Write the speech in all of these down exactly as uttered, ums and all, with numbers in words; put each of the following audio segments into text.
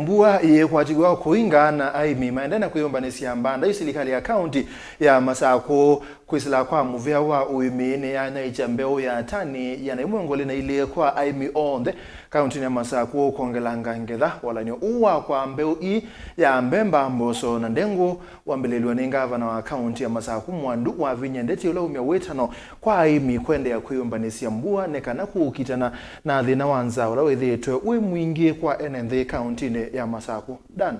Mbua yĩkwatiw'a kũinga na aĩmi maendee na kwĩyũmbanĩsya mbanda yu, silikalĩ ya kaunti ya Masakũ kwĩsĩla kwa mũvĩa wa ũĩmi nĩyanyaĩĩkya mbeũ ya tani ĩana ĩmwe ngoli na ilĩ kwa aĩmi onthe kauntinĩ ya Masakũ kwongelanga ngetha. Walany'o ũũ wa kwa mbeũ ii ya mbemba, mboso na ndengũ wambĩlĩlw'a nĩ ngavana wa kaunti ya Masakũ Mwandu Wavinya Ndeti, ũla waumya wĩtano kwa aĩmi kũendeea kwĩyũmbanĩsya mbua nĩ kana kũkitana na thĩna wa nzaa ũla wĩthĩĩtwe wĩ mwingĩ kwa ene nthĩ kauntinĩ ya Masakũ. Dan.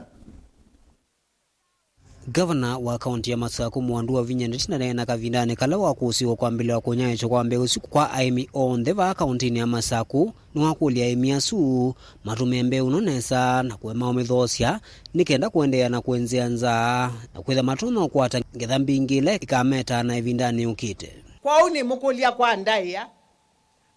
Ngavana wa kaunti ya Masakũ Mwandu Wavinya Ndeti ndaneena kavindanĩ kala wakũsĩĩwe kwambĩlĩlwa kũnyaĩĩkya kwa mbeũ isu kwa aĩmi onthe vaa kauntinĩ ya Masakũ. Nĩwakũlya aĩmi asu matũmĩe mbeũ ĩno nesa na kũema ũmĩthoosya nĩ kenda kũendeea na kũenzeea nzaa na kwĩtha matonya ũkwata ngetha mbingĩ ila ikametaa na ĩvindanĩ yũkĩte. Kwoou nĩmũkũlya kwa ndaĩa,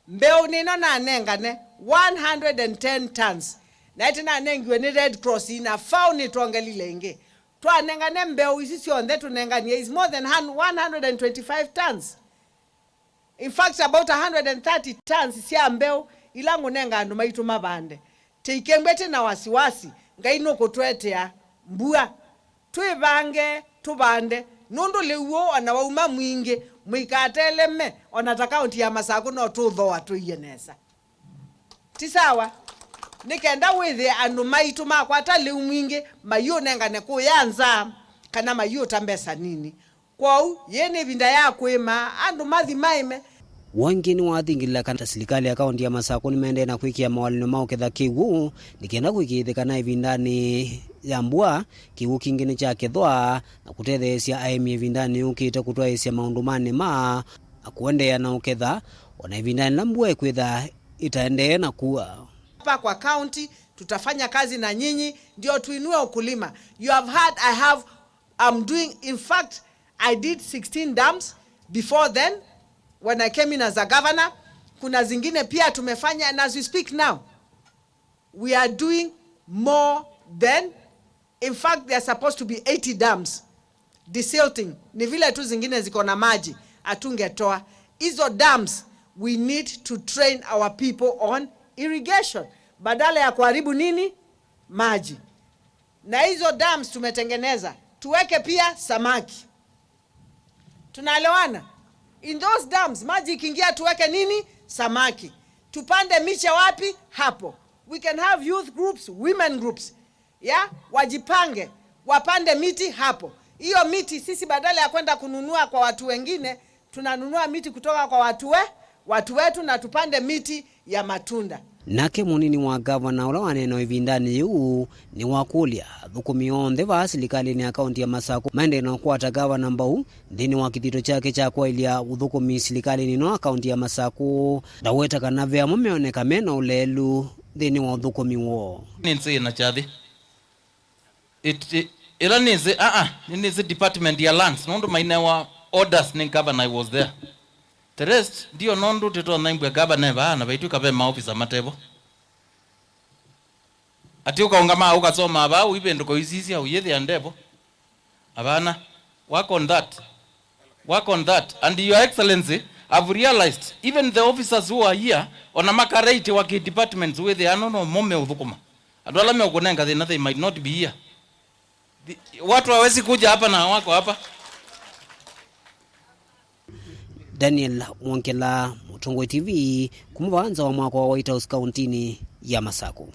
mbeũ nĩno nanengane one hundred and ten tons, na ĩtĩ nanengiwe nĩ Red Cross ina fau nĩtwongelile ĩngĩ. Twanengane mbeũ isu syonthe tũnenganie is more than one hundred and twenty-five tons. In fact, about one hundred and thirty tons sya mbeũ ila ngũnenga andũ maitũ mavande. Tĩikengw'e twĩ na wasiwasi, Ngai nũkũtũetea mbua. Twĩvange, tũvande, nũndũ lĩu ũũ o na wauma mwingĩ, mũikateleme, o na ta kaunti ya Masakũ no tũũthooa tũie nesa. Ti sawa? Nĩ kenda wĩthĩe andũ maitũ makwata lĩu mwingĩ, maiũnengane kũya nza, kana maiũta mbesa nini. Kwoou, yĩĩ nĩ ĩvinda ya kũĩma, andũ mathi maĩme. Ũngĩ nĩwathingĩlĩla kana ta silikalĩ ya kaunti ya Masakũ nĩmaendee na kwĩkĩa mawalany'o ma ũketha kĩw'ũ nĩ kenda kũĩkĩĩthya kana ĩvindanĩ ya mbua, kĩw'ũ kingĩ nĩkyakethwa na kũtetheesya aĩmi ĩvindanĩ yũkĩte kũtwaĩĩsya maũndũ ma nĩma na kũendeea na ũketha, o na ĩvindanĩ yĩla mbua ĩkwĩtha ĩtaendee na kua. Hapa kwa county, tutafanya kazi na nyinyi, ndio tuinue ukulima. You have heard I have I'm doing, in fact, I did sixteen dams before then when I came in as a governor. Kuna zingine pia tumefanya, and as we speak now, we are doing more than, in fact, there are supposed to be eighty dams. Desilting, ni vile tu zingine ziko na maji, hatungetoa. Hizo dams, we need to train our people on irrigation. Badala ya kuharibu nini? Maji. Na hizo dams tumetengeneza, tuweke pia samaki. Tunaelewana? In those dams, maji ikiingia tuweke nini? Samaki. Tupande miche wapi? Hapo. We can have youth groups, women groups. Ya, wajipange, wapande miti hapo. Hiyo miti sisi badala ya kwenda kununua kwa watu wengine, tunanunua miti kutoka kwa watu we, watu wetu na tupande miti ya matunda. Nake mũnini wa ngavana ũla waneena ĩvindanĩ yĩu nĩwakũlya athũkũmi onthe vaa silikalĩnĩ ya kaunti ya Masakũ maendee na ũkwata ngavana mbau nthĩnĩ wa kĩthito kyake kya kwaĩlya ũthũkũmi silikalĩnĩ ĩno ya kaunti ya Masakũ, ndaweta kana ve amwe meoneka me na ũleelu nthĩnĩ wa ũthũkũmi woo. Nĩ nzĩ na kyathĩ. It, it, ĩla nĩsĩ, aa, nĩnĩsĩ department ya lands, nũndũ mainewa orders nĩ governor, I was there. The rest, ndio nũndũ tĩtonaimbw'a governor e vaa, na vaitw'ĩka ve maofisa matevo. Ati ũkaũngama ũkasoma vaa, ũivĩndũka ũisisya, ũyĩthĩa ndevo. Avana, work on that. Work on that. And Your Excellency, I've realized, even the officers who are here, ona makaraitĩwa kĩ departments wĩthĩa ano no mo meũthũkũma. Andũ ala meũkũnenga thĩna, they might not be here. The, watu hawezi kuja hapa na wako hapa. Daniel Mwongela, Mũtongoi T V, kuma vaa nza wa mwako wa White House kauntinĩ ya Masakũ.